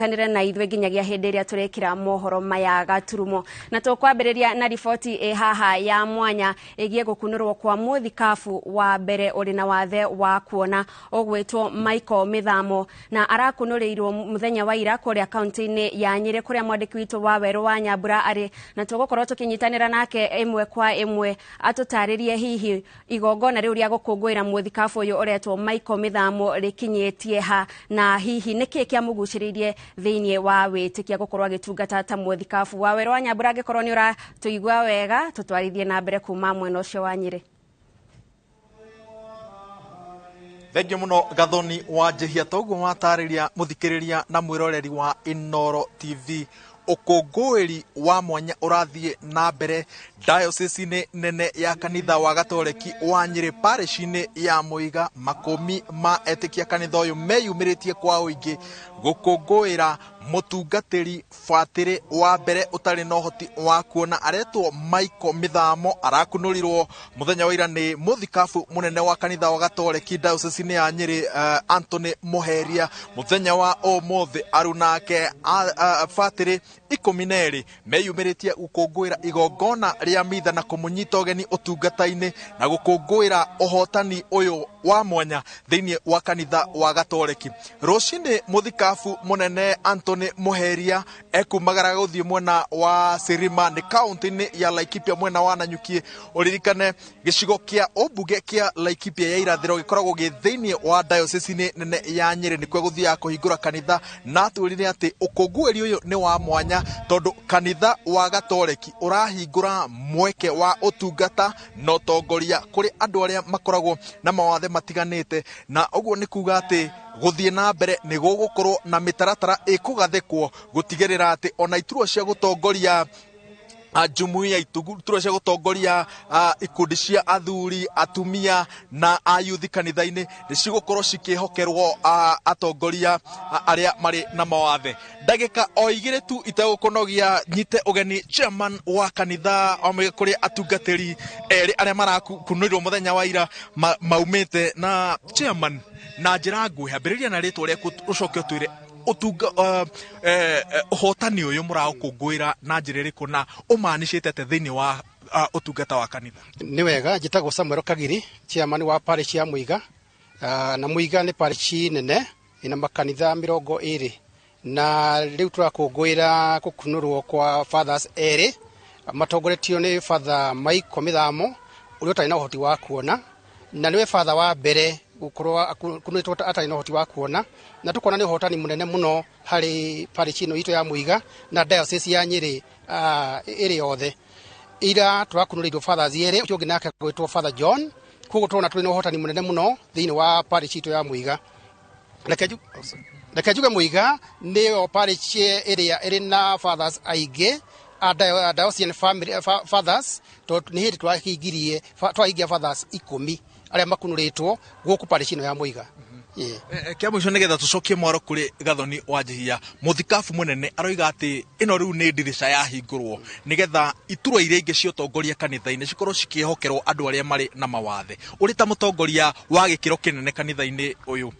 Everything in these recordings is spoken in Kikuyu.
Kanĩre na ithuĩ nginyagia hĩndĩ ĩrĩa tũrekĩra mohoro maya gaturumo. Na tũkwambĩrĩria na riboti ĩ haha ya mwanya ĩgiĩ gũkunũrwo kwa mũthikabu wa mbere ũrĩ na wathe wa kuona ũgwĩtwo Michael Mĩthamo, na arakunũrĩirwo mũthenya wa ira kũrĩa kaunti-inĩ ya Nyĩrĩ kũrĩa mwandĩki witũ wa Werũ wa Nyambura arĩ, na tũgũkorwo tũkĩnyitanĩra nake ĩmwe kwa ĩmwe atũtarĩrie hihi igongona rĩu rĩa gũkũngũĩra mũthikabu ũyũ ũretwo Michael Mĩthamo rĩkinyĩtie ha, na hihi nĩkĩ kĩamũgucĩrĩirie thĩinĩ wa wĩtĩkia gũkorwo agĩtungata ta mũthikabu wa Werũ wa Nyambura. Angĩkorwo nĩ ũratũigua wega, tũtwarithie na mbere kuma mwena ũcio wa Nyĩrĩ. Thengiũ mũno Gathoni wa Njĩhia, toguo watarĩria mũthikĩrĩria na mwĩroreri wa Inooro TV. Ũkũngũĩri wa mwanya ũrathiĩ na mbere diocese-inĩ nene ya kanitha wa Gatoreki wa Nyĩrĩ, parish-inĩ ya Mũiga. Makũmi ma etĩkia kanitha ũyũ meyumĩrĩtie kwa ũingĩ gũkũngũĩra mũtungatĩri batĩrĩ wa mbere ũtarĩ na ũhoti wa kuona aretwo Michael Mĩthamo. Arakunũrirwo mũthenya wa ira nĩ mũthikabu mũnene wa kanitha wa Gatoreki diocese-inĩ ya Nyĩrĩ, Anthony Mũheria. Mũthenya wa ũmũthĩ arunake batĩrĩ 12 meyumĩrĩtie gũkũngũĩra igongona rĩa mitha na kũmũnyita ũgeni ũtungata-inĩ na gũkũngũĩra ũhotani ũyũ wa mwanya thĩinĩ wa kanitha wa Gatoreki. Rũcinĩ mũthikabu mũnene Anthony Mũheria ekumagara gũthiĩ mwena wa Sirima, nĩ kaunti-inĩ ya Laikipia mwena wa Nanyuki. Ũririkane gĩcigo kĩa ũmbunge kĩa Laikipia ya irathĩro gĩkoragwo gĩ thĩinĩ wa diocese-inĩ nene ya Nyĩrĩ, nĩkuo gũthiaga kũhingũra kanitha. Na atwĩrire atĩ ũkũngũĩri ũyũ nĩ wa mwanya tondũ kanitha wa Gatoreki ũrahingũra mweke wa ũtungata na ũtongoria kũrĩ andũ arĩa makoragwo na mawathe matiganĩte, na ũguo nĩ kuga atĩ gũthiĩ na mbere nĩ gũgũkorwo na mĩtaratara ĩkũgathĩkwo gũtigĩrĩra atĩ ona iturwa cia gũtongoria jumuiya, iturwa cia gũtongoria ikundi cia athuri, atumia na ayuthi kanitha-inĩ nĩ cigũkorwo cikĩhokerwo atongoria arĩa marĩ na mawathe. Ndagĩka o igĩrĩ tu itegũkũnogia, nyite ũgeni chairman wa kanitha kũrĩ atungatĩri erĩ arĩa marakunũrirwo mũthenya wa ira maumĩte. Na chairman, na njĩra nguhĩ, ambĩrĩria na rĩtwa rĩaku ũcoke ũtwĩre ũtunga ũhotani ũyũ mũraũkũngũĩra na njĩra ĩrĩkũ na ũmanicĩte atĩa thĩinĩ wa ũtungata wa kanitha. Nĩ wega, njĩtagwo Samuel Kagiri, chairman wa parish ya Mũiga. Na Mũiga nĩ parish nene ĩna makanitha 20, na rĩu tũrakũngũĩra gũkunũrwo kwa fathers erĩ matongoretio nĩ Father Michael Mĩthamo ũrĩa ũtarĩ na ũhoti wa kuona, na nĩwe father wa mbere gũkorwo akunũrĩtwo atarĩ na ũhoti wa kuona, na tũkona nĩ ũhotani mũnene mũno harĩ parish ĩno itũ ya Mũiga na diocese ya Nyĩrĩ ĩrĩ yothe. Ira tũrakunũrĩirwo fathers erĩ, ũcio ũngĩ nake gwĩtwo Father John. Koguo tũrona tũrĩ na ũhotani mũnene mũno thĩinĩ wa parish itũ ya Mũiga. Reke njuge Mũiga nĩyo parish ĩrĩa ĩrĩ na fathers aingĩ a diocesan family fathers, tondũ nĩ hĩndĩ twahingirie twahingia fathers 10 arĩa makunũrĩtwo gũkũ parish ĩno ya Mũiga. Kĩa mũico, nĩgetha tũcokie mwaro kũrĩ Gathoni wa Njihia, mũthikabu mũnene aroiga atĩ ĩno rĩu nĩ ndirica yahingũrwo nĩgetha iturwa iria ingĩ cia ũtongoria kanitha-inĩ cikorwo cikĩhokerwo andũ arĩa marĩ na mawathe. Ũrĩ ta mũtongoria wa gĩkĩro kĩnene kanitha-inĩ ũyũ,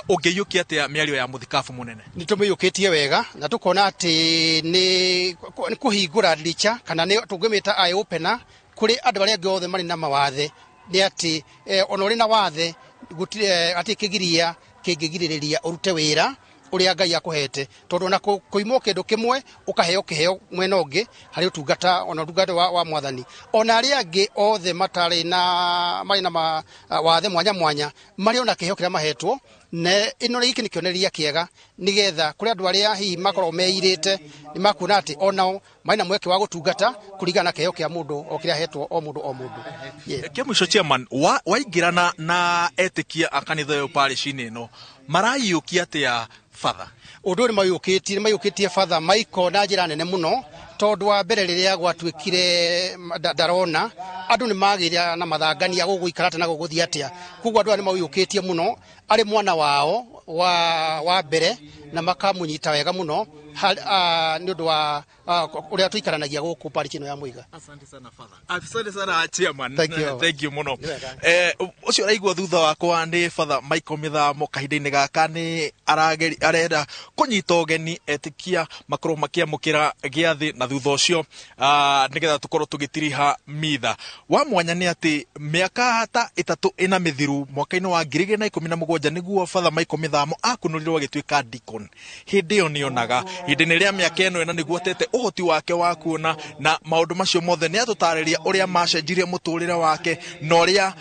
ũngĩiyũkia atĩa mĩario ya mũthikabu mũnene? Nĩ tũmĩiyũkĩtie wega na tũkona atĩ nĩ kũhingũra ndirica, kana nĩ tũngĩmĩta eye opener kũrĩ andũ arĩa angĩ othe marĩ na mawathe, nĩ atĩ ona ũrĩ na wathe gũtirĩ atĩ kĩgiria kĩngĩgirĩrĩria ũrute wĩra ũrĩa Ngai akũhete, tondũ ona kũimwo kĩndũ kĩmwe ũkaheo kĩheo mwena ũngĩ harĩ ũtungata, ona ũtungata wa mwathani. Ona arĩa angĩ othe matarĩ na marĩ na wathe mwanya mwanya marĩ ona kĩheo kĩrĩa mahetwo, na ĩno gĩkĩ nĩ kĩonereria kĩega nĩgetha kũrĩ andũ arĩa hihi makoragwo meirĩte nĩ makuona atĩ onao marĩ na mweke wa gũtungata kũringana na kĩheo kĩa mũndũ o kĩrĩa ahetwo o mũndũ o mũndũ. Kĩa mũico chairman, waingĩrana na etĩkia a kanitha ũyũ parish-inĩ ĩno, maraiyũkia atĩa father? Ũndũ ũyũ nĩ maiyũkĩtie Father Michael na njĩra nene mũno, tondũ wa mbere rĩrĩa gwatuĩkire ndarona, andũ nĩ magĩire na mathangania gũgũikara atĩa na gũgũthiĩ atĩa. Koguo andũ aya nĩ maũiyũkĩtie mũno arĩ mwana wao wa mbere, na makamũnyita wega mũno. nĩ ũndũ wa ũrĩa tũikaranagia gũkũ parish ĩno ya Mũiga. Asante sana, Father. Asante sana, Chairman. Thank you. Thank you muno. Nĩ wega. Ũcio ũraigua thutha wakwa nĩ Father Michael Mĩthamo. Kahinda-inĩ gaka nĩ arenda kũnyita ũgeni etĩkia makorwo makĩamũkĩra gĩathĩ, na thutha ũcio nĩgetha tũkorwo tũgĩtiriha mitha. Wa mwanya nĩ atĩ mĩaka ta 3 ĩna mĩthiru, mwaka-inĩ wa 2017, nĩguo Father Michael Mĩthamo akunũrirwo agĩtuĩka deacon. Hĩndĩ ĩyo nĩonaga, ihinda-inĩ rĩa mĩaka ĩno ĩna nĩguo atete ũhoti wake wa kuona, na maũndũ macio mothe nĩ atũtarĩria ũrĩa macenjirie mũtũrĩre wake na ũrĩa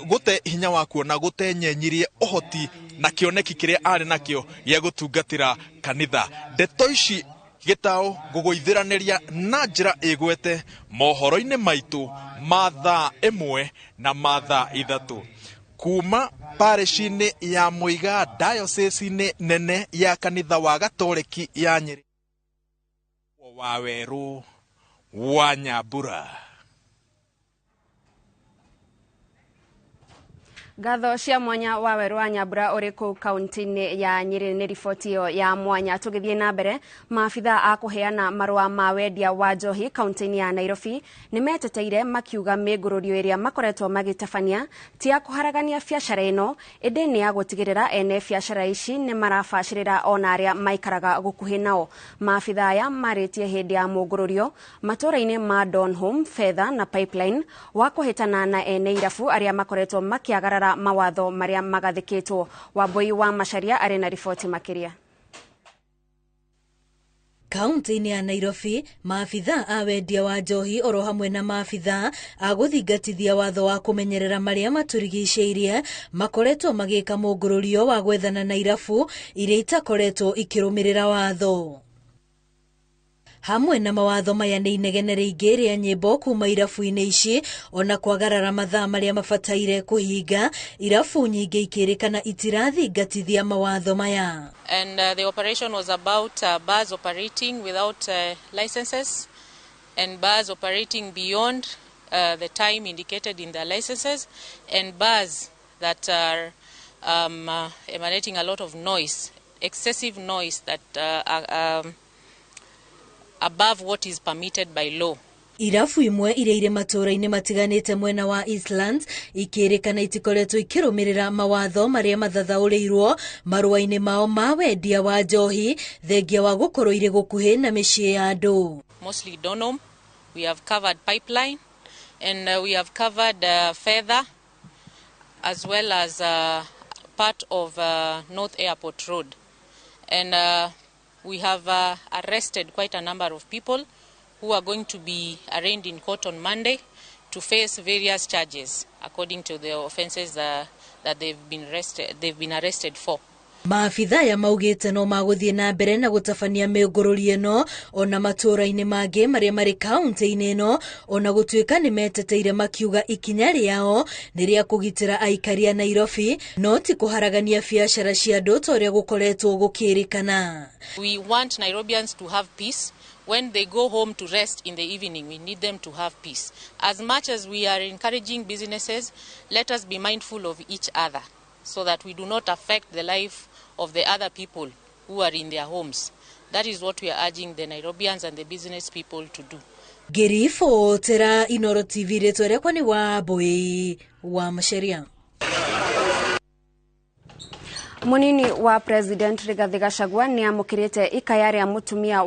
gũte hinya wa kuona gũtenyenyirie ũhoti na kĩoneki kĩrĩa arĩ nakĩo gĩa gũtungatĩra kanitha. Ndeto ici gĩtaũ ngũgũithĩranĩria na njĩra ĩgwete mohoro-inĩ maitũ ma thaa 1 na ma thaa 3 kuma parish-inĩ ya Mũiga, diocese-inĩ nene ya kanitha wa Gatoreki ya Nyĩrĩ. Wa Werũ wa Nyambura. Ngatho cia mwanya wa Werũ wa Nyambura ũrĩ kũu kaunti-inĩ ya Nyĩrĩ nĩ riboti ĩyo ya mwanya. Tũgĩthiĩ na mbere, maabitha a kũheana marũa ma wendia wa njohi kaunti-inĩ ya Nairobi nĩ meteteire makiuga mĩngũrũrio ĩrĩa makoretwo magĩtabania ti ya kũharagania biacara ĩno, ĩndĩ nĩ ya gũtigĩrĩra ene biacara ici nĩ marabacĩrĩra ona arĩa maikaraga gũkuhĩ nao. Maabitha aya marĩtie hĩndĩ ya mũngũrũrio matũũra-inĩ ma Donholm, Fedha na Pipeline wa kũhĩtana na ene irabu arĩa makoretwo makĩagarara mawatho marĩa magathĩkĩtwo. Wambui wa Macharia arĩ na riboti makĩria. Kaunti-inĩ ya Nairobi, maabitha a wendia wa njohi oro hamwe na maabitha a gũthingatithia watho wa kũmenyerera marĩa matũrigicĩirie makoretwo magĩka mũngũrũrio wa gwethana na irabu iria itakoretwo ikĩrũmĩrĩra watho. Hamwe na mawatho maya nĩ inegene rĩingĩ rĩa nyĩmbo kuma irabu-inĩ ici, ona kwagarara mathaa marĩa mabataire kũhinga. Irabu nyingĩ ikĩrĩkana itirathingatithia mawatho maya. And the operation was about bars operating without licenses and bars operating beyond the time indicated in their licenses and bars that are emanating a lot of noise, excessive noise that are above what is permitted by law. Irabu imwe iria irĩ matũũra-inĩ matiganĩte mwena wa Eastlands ikĩrĩkana itikoretwo ikĩrũmĩrĩra mawatho marĩa mathathaũrĩirwo marũa-inĩ mao ma wendia wa njohi, thengia wa gũkorwo irĩ gũkuhĩ na mĩciĩ ya andũ. Mostly Donholm, we have covered Pipeline, and we have covered Fedha, as well as part of North Airport Road. And we have arrested quite a number of people who are going to be arraigned in court on Monday to face various charges according to the offences that they've been arrested for. Maabitha aya maugĩte no magũthiĩ na mbere na gũtabania mĩũngũrũri ĩno ona matũũra-inĩ mangĩ marĩa marĩ kaunti-inĩ ĩno, ona gũtuĩka nĩ meteteire makiuga ikinya rĩao nĩ rĩa kũgitĩra aikari a Nairobi, no ti kũharagania biacara cia andũ ta ũrĩa gũkoretwo gũkĩrĩkana. We want Nairobians to have peace. When they go home to rest in the evening, we need them to have peace. As much as we are encouraging businesses, let us be mindful of each other so that we do not affect the life of the other people who are in their homes. That is what we are urging the Nairobians and the business people to do. Ngĩribotera Inoro TV, rĩtwa rĩakwa nĩ Wambui wa Macharia. Munini wa President Rigathi Gachagua nĩ amũkĩrĩte ikaya rĩa mũtumia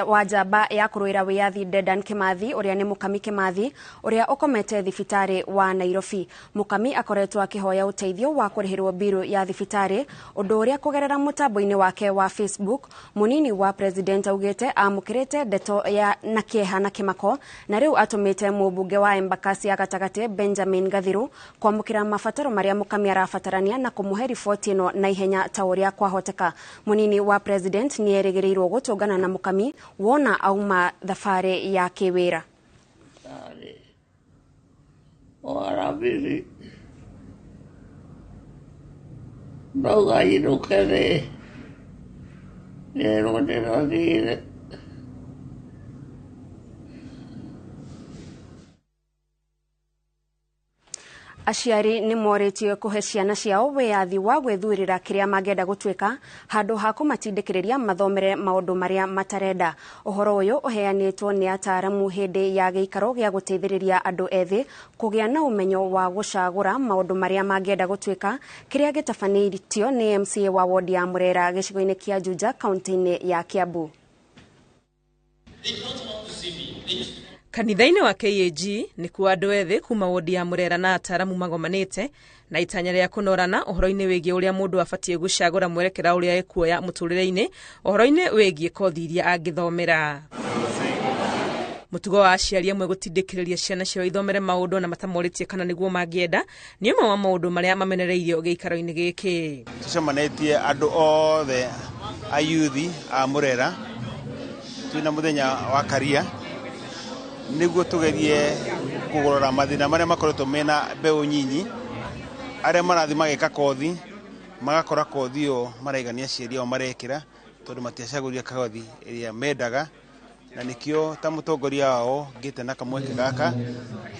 wa njamba ya kũrũĩra wĩyathi Dedan Kimathi, ũrĩa nĩ Mũkami Kimathi, ũrĩa ũkomete thibitarĩ wa Nairobi. Mũkami akoretwo akĩhoya ũteithio wa kũrĩhĩrwo mbiru ya thibitarĩ, ũndũ ũrĩa kũgerera mũtambo-inĩ wake wa Facebook munini wa President augĩte amũkĩrĩte ndeto ya na kĩeha na kĩmako, na rĩu atũmĩte mũmbunge wa Embakasi ya gatagatĩ Benjamin Gathiru kwamũkĩra mabataro marĩa Mũkami arabatarania na kũmũhe riboti ĩno na ihenya ta ũrĩa kwahoteka. Munini wa President nĩ erĩgĩrĩirwo gũtũngana na Mũkami wona auma thabarĩ ya kĩwĩra. O Arabiri ndauga inũke nĩ ndĩrathire. Aciari nĩ morĩtio kũhe ciana ciao wĩyathi wa gwĩthurĩra kĩrĩa mangĩenda gũtuĩka handũ ha kũmatindĩkĩrĩria mathomere maũndũ marĩa matarenda. Ũhoro ũyũ ũheanĩtwo nĩ ataaramu hĩndĩ ya gĩikaro gĩa gũteithĩrĩria andũ ethĩ kũgĩa na ũmenyo wa gũcagũra maũndũ marĩa mangĩenda gũtuĩka kĩrĩa gĩtabanĩtio nĩ MCA wa wodi ya Murera gĩcigo-inĩ kĩa Juja kaunti-inĩ ya Kiambu. Kanitha-inĩ wa KAG nĩkuo andũ ethĩ kuma wodi ya Murera na ataaramu magomanĩte na itanya rĩa kũnorana ũhoro-inĩ wĩgiĩ ũrĩa mũndũ abatiĩ gũcagũra mwerekera ũrĩa ekuoya mũtũrĩre-inĩ ũhoro-inĩ wĩgiĩ kothi iria angĩthomera. Mũtugo wa aciari amwe gũtindĩkĩrĩria ciana ciao ithomere maũndũ na matamorĩtie kana nĩguo mangĩenda nĩ ũmwe wa maũndũ marĩa mamenereirio gĩikaro-inĩ gĩkĩ. Tũcemanĩtie andũ othe a yuthi a Murera twĩna mũthenya wa karia nĩguo tũgerie kũgũrora mathĩna marĩa makoretwo mena mbeũ nyinyi arĩa marathiĩ mageka kothi magakora kothi ĩyo maraigania aciari ao marekĩra tondũ matiacagũrire kothi ĩrĩa mendaga, na nĩkĩo ta mũtongoria wao ngĩte na kamweke gaka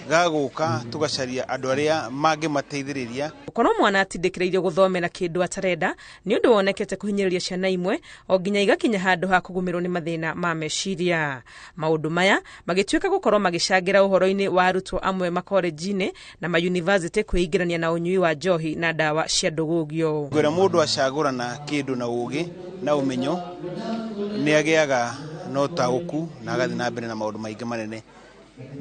ga gũka tũgacaria andũ arĩa mangĩmateithĩrĩria. Gũkorwo mwana atindĩkĩrĩirio gũthomera kĩndũ atarenda nĩ ũndũ wonekete kũhinyĩrĩria ciana imwe o nginya igakinya handũ ha kũgũmĩrwo nĩ mathĩna ma meciria. Maũndũ maya magĩtuĩka gũkorwo magĩcangĩra ũhoro-inĩ wa arutwo amwe makorenji-inĩ na mayunivasĩtĩ kwĩingĩrania na ũnyui wa njohi na ndawa cia ndũgũgio. Ngwĩra mũndũ acagũrana kĩndũ na ũgĩ na ũmenyo nĩ agĩaga na ũtaũku na agathiĩ na mbere na maũndũ maingĩ manene.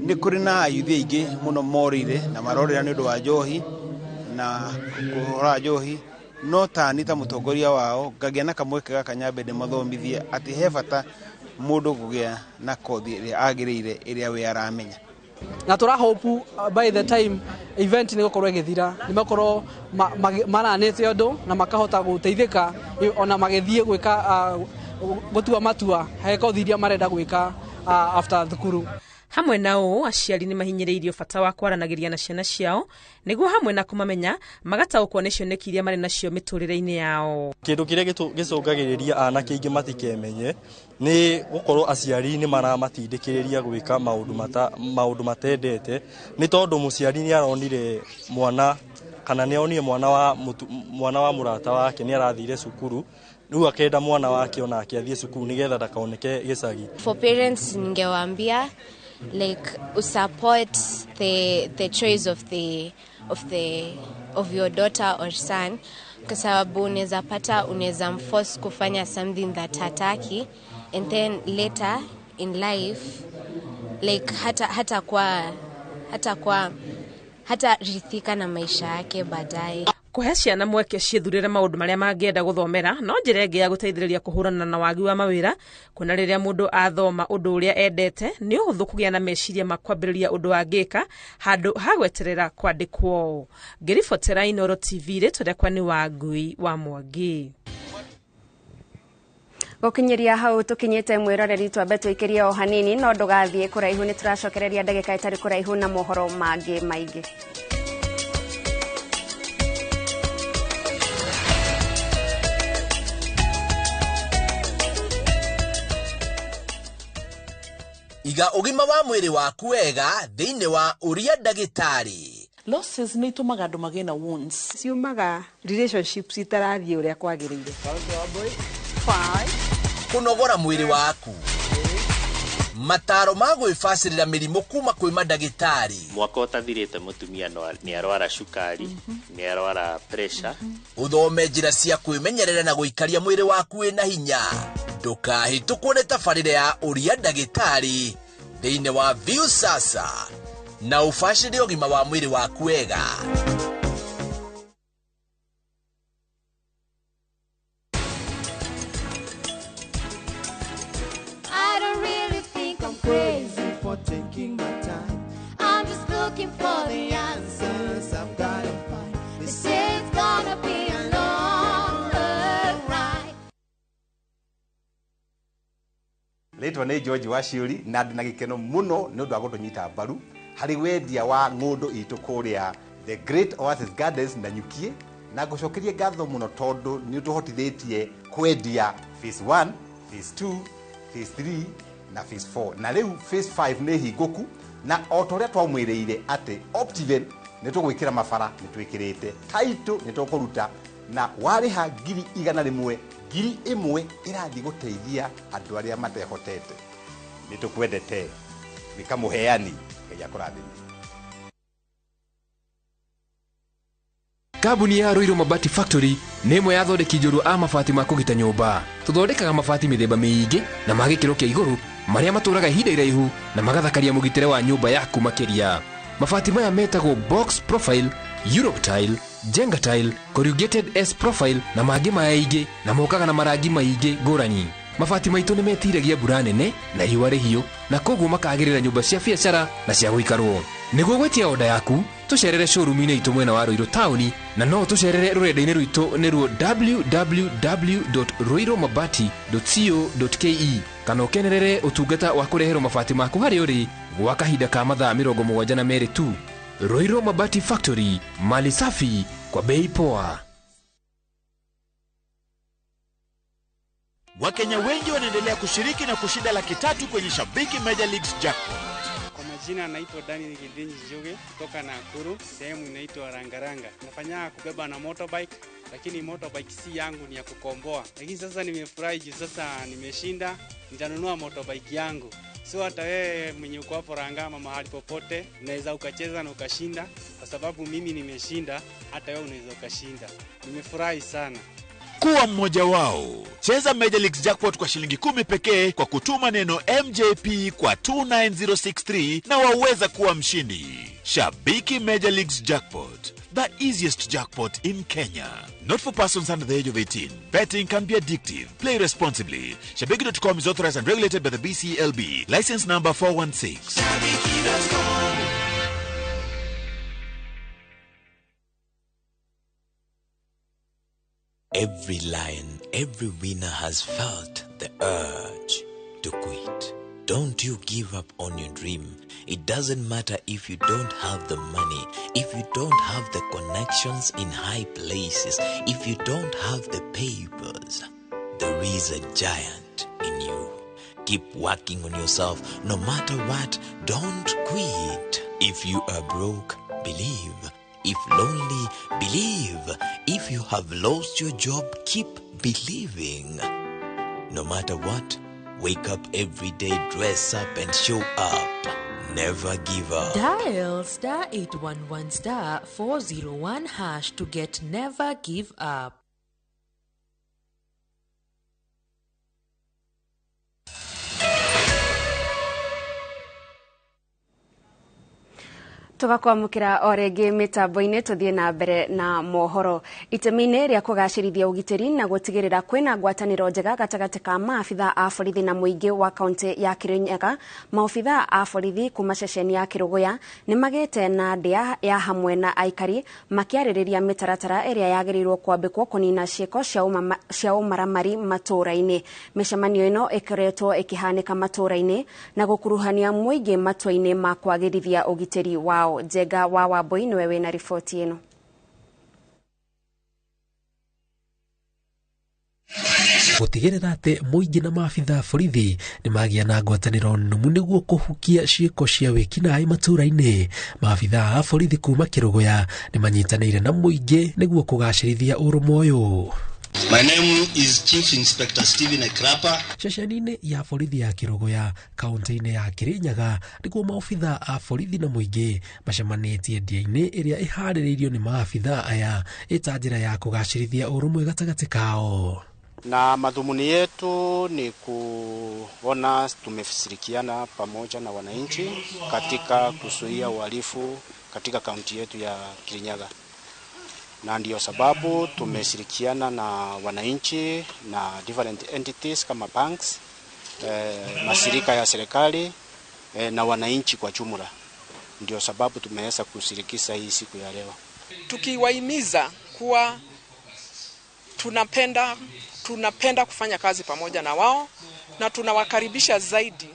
Nĩ kũrĩ na ayuthi aingĩ mũno morĩire na marorĩra nĩ ũndũ wa njohi na kũhũra njohi, no tani ta mũtongoria wao ngagĩa na kamweke gaka nyambe ndĩmathomithie atĩ he bata mũndũ kũgĩa na kothi ĩrĩa agĩrĩire ĩrĩa we aramenya. Na tũra hope by the time event nĩ gũkorwo ĩgĩthira nĩ makorwo maranĩte ũndũ na makahota gũteithĩka ona magĩthiĩ gwĩka gũtua matua he kothi iria marenda gwĩka after thukuru. Hamwe na ũũ aciari nĩ mahinyĩrĩirio bata wa kwaranagĩria na ciana ciao nĩguo hamwe na kũmamenya magataũkwo nĩ cioneki iria marĩ nacio mĩtũrĩre-inĩ yao. Kĩndũ kĩrĩa gĩcũngagĩrĩria anake aingĩ matikemenye nĩ gũkorwo aciari nĩ maramatindĩkĩrĩria gwĩka maũndũ matendete, nĩ tondũ mũciari nĩ aronire mwana kana nĩ onire mwana wa mũrata wake nĩ arathire cukuru rĩu akenda mwana wake onake athiĩ cukuru nĩgetha ndakaoneke gĩcagi. For parents ningewaambia like support the choice of the of the of your daughter or son, kwa sababu unaweza pata unaweza mforce kufanya something that hataki, and then later in life like hata rithika na maisha yake baadaye. Kũhe ciana mweke ciĩthurĩre maũndũ marĩa mangĩenda gũthomera no njĩra ĩngĩ ya gũteithĩrĩria kũhũrana na wagi wa mawĩra, kuona rĩrĩa mũndũ athoma ũndũ ũrĩa endete nĩ ũhũthũ kũgĩa na meciria ma kwambĩrĩria ũndũ angĩka handũ ha gweterera kwandĩkwo. Ngĩribotera Inooro TV, rĩtwa rĩakwa nĩ Wangui wa Mwangi. Gũkinyĩria hau tũkinyĩte mwĩroreri twambe tũikĩrie o hanini, no ndũgathiĩ kũraihu, nĩ tũracokereria ndagĩka ĩtarĩ kũraihu na mohoro mangĩ maingĩ. Iga ũgima wa mwĩrĩ waku wega thĩinĩ wa ũria ndagĩtarĩ. Losses nĩ itũmaga andũ magĩe na wounds. Ciumaga relationships itarathiĩ ũrĩa kwagĩrĩire. Kũnogora mwĩrĩ waku, mataro ma gwĩbacĩrĩra mĩrimũ kuma kwĩ mandagĩtarĩ. Mwaka ũtathirĩte mũtumia nĩ arwara cukari, nĩ arwara pressure. Ũthome njĩra cia kwĩmenyerera na gũikaria mwĩrĩ waku wĩna hinya. Ndũkahĩtũkwo nĩ tabarĩra ya ũria ndagĩtarĩ thĩinĩ wa Viusasa na ũbacĩrĩre ũgima wa mwĩrĩ waku wega. I don't really think I'm crazy for taking my time. I'm just looking for the answers I've got to find. They say it's gonna be a long ride. Rĩtwa nĩ George Waciũri na ndĩ na gĩkeno mũno nĩ ũndũ wa gũtũnyita mbaru harĩ wendia wa ng'ũndũ itũ kũrĩa The Great Oasis Gardens na Nyukie, na ngũcokerie ngatho mũno tondũ nĩ ũtũhotithĩtie kwendia phase 1, phase 2, phase 3 na phase 4, na rĩu phase 5 nĩ hingũku, na o ta ũrĩa twamwĩrĩire atĩ Optiven Nĩ tũgwĩkĩra mabara, nĩ twĩkĩrĩte taitũ, nĩ tũkũruta na warĩha 100,000, 1,000 ĩrathiĩ gũteithia andũ arĩa matehotete. Nĩ tũkwendete. Wĩka mũheani, Ngai akũrathime. Kambuni ya Ruiru Mabati Factory nĩ ĩmwe ya athondeki njorua a mabati ma kũgita nyũmba. Tũthondekaga mabati mĩthemba mĩingĩ na ma gĩkĩro kĩa igũrũ marĩa matũraga ihinda iraihu na magathakaria mũgitĩre wa nyũmba yaku makĩria. Mabati maya metagwo box profile, Europe tile, Jenga tile, corrugated S profile na mangĩ maingĩ na mokaga na marangi maingĩ ngũrani. Mabati maitũ nĩ metiragia mbura nene na riũa rĩhiũ na koguo makagĩrĩra nyũmba cia biacara na cia gũikarwo. Nĩguo gwĩtia oda yaku, tũcerere showroom-inĩ itũ mwena wa Ruiru taũni na no tũcerere rũrenda-inĩ rwitũ nĩruo www.ruirumabati.co.ke kana ũkenerere ũtungata wa kũreherwo mabati maku harĩa ũrĩ gwa kahinda ka mathaa 72 tu. Ruiru Mabati Factory, mali safi kwa bei poa. Wakenya wengi wanaendelea kushiriki na kushinda 300,000 kwenye Shabiki Major Leagues Jackpot. Kwa majina naitwa Daniel Gidinji Njuge kutoka Nakuru, sehemu inaitwa Rangaranga. Nafanya kubeba na motorbike, lakini motorbike si yangu, ni ya kukomboa. Lakini sasa nimefurahi juu sasa nimeshinda, nitanunua motorbike yangu. So hata wewe mwenye uko hapo Rangama mahali popote, unaweza ukacheza na ukashinda, kwa sababu mimi nimeshinda, hata wewe unaweza ukashinda. Nimefurahi sana. Kuwa mmoja wao. Cheza Major Leagues Jackpot kwa shilingi 10 pekee kwa kutuma neno MJP kwa 29063 na waweza kuwa mshindi. Shabiki Major Leagues Jackpot, the easiest jackpot in Kenya. Not for persons under the age of 18. Betting can be addictive. Play responsibly. Shabiki.com is authorized and regulated by the BCLB. License number 416. Shabiki.com. Every lion, every winner has felt the urge to quit. Don't you give up on your dream. It doesn't matter if you don't have the money, if you don't have the connections in high places, if you don't have the papers. There is a giant in you. Keep working on yourself. No matter what, don't quit. If you are broke, believe. If lonely, believe. If you have lost your job, keep believing. No matter what, wake up every day, dress up and show up. Never give up. Dial *811 *401# to get Never Give Up. Tugakwamukira o rĩngĩ mĩtambo-inĩ tũthiĩ na mbere na mohoro. Itemi-inĩ rĩa kũgacĩrithia ũgitĩri na gũtigĩrĩra kwĩna ngwatanĩro njega gatagatĩ ka maabitha a borithi na mũingĩ wa kaunti ya Kirinyaga, maobitha a borithi kuma ceceni ya Kĩrũgũya nĩ magĩte na ndĩa ya hamwe na aikari makĩarĩrĩria mĩtaratara ĩrĩa yagĩrĩirwo kwambĩkwo kũnina ciĩko cia ũmaramari matũũra-inĩ. Mĩcemanio ĩno ĩkoretwo ĩkĩhanĩka matũũra-inĩ na gũkuruhania mũingĩ matua-inĩ ma kwagĩrithia ũgitĩri wao. Njega wa Wambui niwe wina riboti ĩno. Gũtigĩrĩra atĩ mũingĩ na maabitha a borithi nĩ magĩa na ngwatanĩro nũmu nĩguo kũhukia ciĩko cia wĩkinaĩ matũũra-inĩ. Maabitha a borithi kuma Kĩrũgũya nĩ manyitanĩire na mũingĩ nĩguo kũgacĩrithia ũrũmwe ũyũ. My name is Chief Inspector Stephen Ekrapa. Ceceni-inĩ ya borithi ya Kĩrũgũya kaunti-inĩ ya Kirinyaga nĩguo maobitha a borithi na mũingĩ macemanĩtie ndia-inĩ ĩrĩa ĩharĩrĩirio nĩ maabitha aya ĩta njĩra ya kũgacĩrithia ũrũmwe gatagatĩ kao. Na madhumuni yetu ni kuona tumeshirikiana pamoja na wananchi katika kuzuia uhalifu katika kaunti yetu ya Kirinyaga. Na ndio sababu tumeshirikiana na wananchi na different entities kama banks, mashirika ya serikali na wananchi kwa jumla. Ndio sababu tumeweza kushirikisha hii siku ya leo. Tukiwahimiza kuwa tunapenda kufanya kazi pamoja na wao na tunawakaribisha zaidi